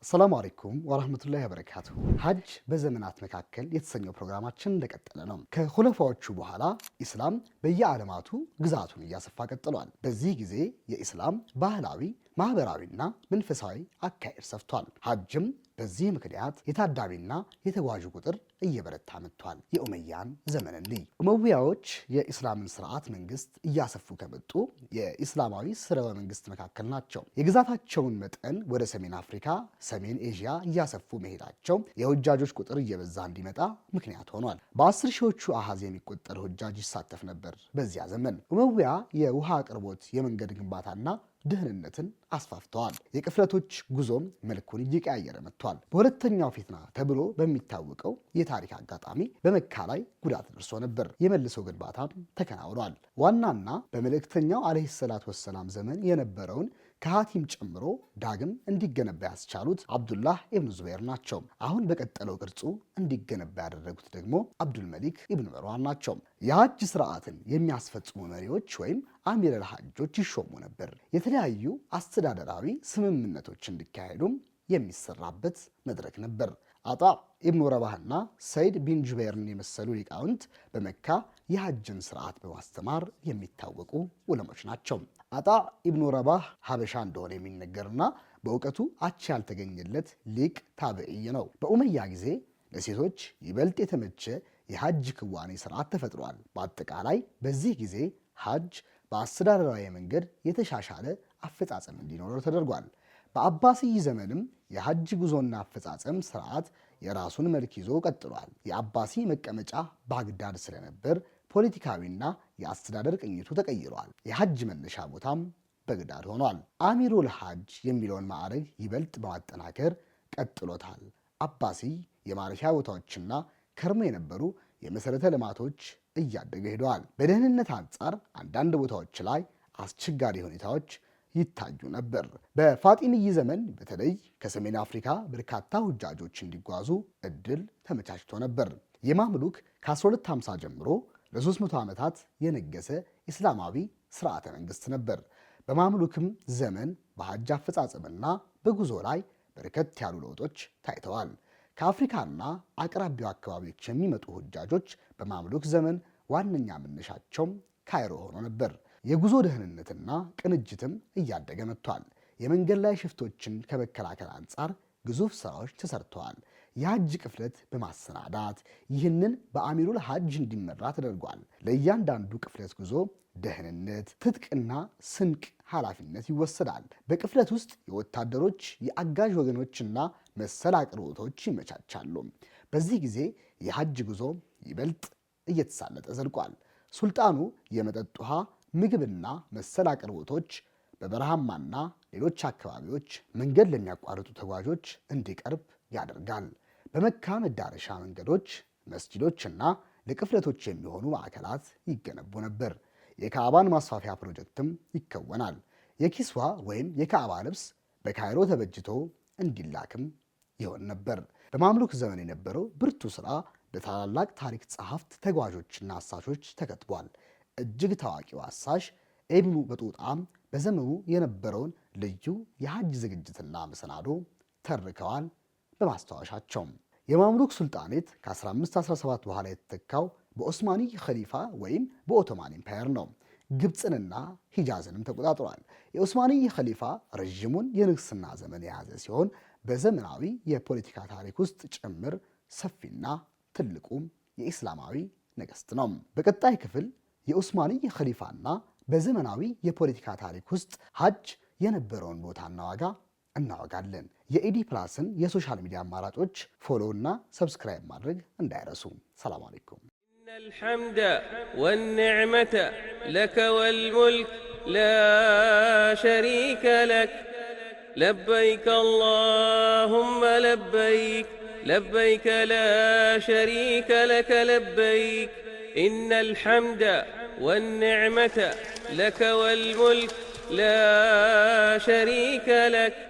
السلام عليكم ورحمة الله وبركاته። ሀጅ በዘመናት መካከል የተሰኘው ፕሮግራማችን እንደቀጠለ ነው። ከኹለፋዎቹ በኋላ ኢስላም በየዓለማቱ ግዛቱን እያሰፋ ቀጥሏል። በዚህ ጊዜ የኢስላም ባህላዊ፣ ማህበራዊና መንፈሳዊ አካሄድ ሰፍቷል። ሀጅም በዚህ ምክንያት የታዳሚና የተጓዡ ቁጥር እየበረታ መጥቷል። የኡመያን ዘመን እንይ። ኡመዊያዎች የኢስላምን ስርዓት መንግስት እያሰፉ ከመጡ የኢስላማዊ ስርወ መንግስት መካከል ናቸው። የግዛታቸውን መጠን ወደ ሰሜን አፍሪካ፣ ሰሜን ኤዥያ እያሰፉ መሄዳቸው የሁጃጆች ቁጥር እየበዛ እንዲመጣ ምክንያት ሆኗል። በ10 ሺዎቹ አሃዝ የሚቆጠር ሁጃጅ ይሳተፍ ነበር። በዚያ ዘመን ኡመዊያ የውሃ አቅርቦት፣ የመንገድ ግንባታና ደህንነትን አስፋፍተዋል። የቅፍለቶች ጉዞም መልኩን እየቀያየረ መጥቷል። በሁለተኛው ፊትና ተብሎ በሚታወቀው የታሪክ አጋጣሚ በመካ ላይ ጉዳት ደርሶ ነበር። የመልሶ ግንባታም ተከናውኗል። ዋናና በመልእክተኛው عليه الصلاة والسلام ዘመን የነበረውን ከሀቲም ጨምሮ ዳግም እንዲገነባ ያስቻሉት አብዱላህ ኢብኑ ዙበይር ናቸው። አሁን በቀጠለው ቅርጹ እንዲገነባ ያደረጉት ደግሞ አብዱልመሊክ ኢብኑ መርዋን ናቸው። የሀጅ ስርዓትን የሚያስፈጽሙ መሪዎች ወይም አሚረል ሀጆች ይሾሙ ነበር። የተለያዩ አስተዳደራዊ ስምምነቶች እንዲካሄዱም የሚሰራበት መድረክ ነበር። አጣ ኢብኑ ረባህና ሰይድ ቢን ጁበይርን የመሰሉ ሊቃውንት በመካ የሀጅን ስርዓት በማስተማር የሚታወቁ ዑለሞች ናቸው። አጣ ኢብኑ ረባህ ሀበሻ እንደሆነ የሚነገርና በእውቀቱ አቻ ያልተገኘለት ሊቅ ታብዕይ ነው። በኡመያ ጊዜ ለሴቶች ይበልጥ የተመቸ የሀጅ ክዋኔ ስርዓት ተፈጥሯል። በአጠቃላይ በዚህ ጊዜ ሀጅ በአስተዳደራዊ መንገድ የተሻሻለ አፈጻጸም እንዲኖረው ተደርጓል። በአባስይ ዘመንም የሀጅ ጉዞና አፈጻጸም ስርዓት የራሱን መልክ ይዞ ቀጥሏል። የአባሲ መቀመጫ ባግዳድ ስለነበር ፖለቲካዊና የአስተዳደር ቅኝቱ ተቀይሯል። የሀጅ መነሻ ቦታም ባግዳድ ሆኗል። አሚሩል ሀጅ የሚለውን ማዕረግ ይበልጥ በማጠናከር ቀጥሎታል። አባሲ የማረፊያ ቦታዎችና ከርሞ የነበሩ የመሰረተ ልማቶች እያደገ ሄደዋል። በደህንነት አንጻር አንዳንድ ቦታዎች ላይ አስቸጋሪ ሁኔታዎች ይታዩ ነበር። በፋጢምይ ዘመን በተለይ ከሰሜን አፍሪካ በርካታ ሁጃጆች እንዲጓዙ እድል ተመቻችቶ ነበር። የማምሉክ ከ1250 ጀምሮ ለ300 ዓመታት የነገሰ ኢስላማዊ ስርዓተ መንግስት ነበር። በማምሉክም ዘመን በሐጅ አፈጻጸምና በጉዞ ላይ በርከት ያሉ ለውጦች ታይተዋል። ከአፍሪካና አቅራቢያው አካባቢዎች የሚመጡ ሁጃጆች በማምሉክ ዘመን ዋነኛ መነሻቸውም ካይሮ ሆኖ ነበር። የጉዞ ደህንነትና ቅንጅትም እያደገ መጥቷል። የመንገድ ላይ ሽፍቶችን ከመከላከል አንጻር ግዙፍ ስራዎች ተሰርተዋል። የሀጅ ቅፍለት በማሰናዳት ይህንን በአሚሩል ሀጅ እንዲመራ ተደርጓል። ለእያንዳንዱ ቅፍለት ጉዞ ደህንነት፣ ትጥቅና ስንቅ ኃላፊነት ይወሰዳል። በቅፍለት ውስጥ የወታደሮች የአጋዥ ወገኖችና መሰል አቅርቦቶች ይመቻቻሉ። በዚህ ጊዜ የሀጅ ጉዞ ይበልጥ እየተሳለጠ ዘልቋል። ሱልጣኑ የመጠጥ ውሃ፣ ምግብና መሰል አቅርቦቶች በበረሃማና ሌሎች አካባቢዎች መንገድ ለሚያቋርጡ ተጓዦች እንዲቀርብ ያደርጋል። በመካ መዳረሻ መንገዶች፣ መስጂዶችና ለቅፍለቶች የሚሆኑ ማዕከላት ይገነቡ ነበር። የካዕባን ማስፋፊያ ፕሮጀክትም ይከወናል። የኪስዋ ወይም የካዕባ ልብስ በካይሮ ተበጅቶ እንዲላክም ይሆን ነበር። በማምሉክ ዘመን የነበረው ብርቱ ስራ በታላላቅ ታሪክ ጸሐፍት፣ ተጓዦችና አሳሾች ተከትቧል። እጅግ ታዋቂው አሳሽ ኢብኑ በጡጣም በዘመኑ የነበረውን ልዩ የሐጅ ዝግጅትና መሰናዶ ተርከዋል በማስታወሻቸው። የማምሉክ ሱልጣኔት ከ1517 በኋላ የተተካው በኦስማኒ ኸሊፋ ወይም በኦቶማን Empire ነው። ግብፅንና ሂጃዝንም ተቆጣጥሯል። የኦስማኒ ኸሊፋ ረዥሙን የንግስና ዘመን የያዘ ሲሆን በዘመናዊ የፖለቲካ ታሪክ ውስጥ ጭምር ሰፊና ትልቁም የኢስላማዊ ነገስት ነው። በቀጣይ ክፍል የኡስማኒ ኸሊፋና በዘመናዊ የፖለቲካ ታሪክ ውስጥ ሀጅ የነበረውን ቦታና ዋጋ እናወጋለን። የኢዲ ፕላስን የ social media አማራጮች follow እና subscribe ማድረግ እንዳይረሱ። سلام عليكم። الحمد والنعمة لك والملك لا شريك لك لبيك اللهم لبيك لبيك لا شريك لك لبيك إن الحمد والنعمة لك والملك لا شريك لك.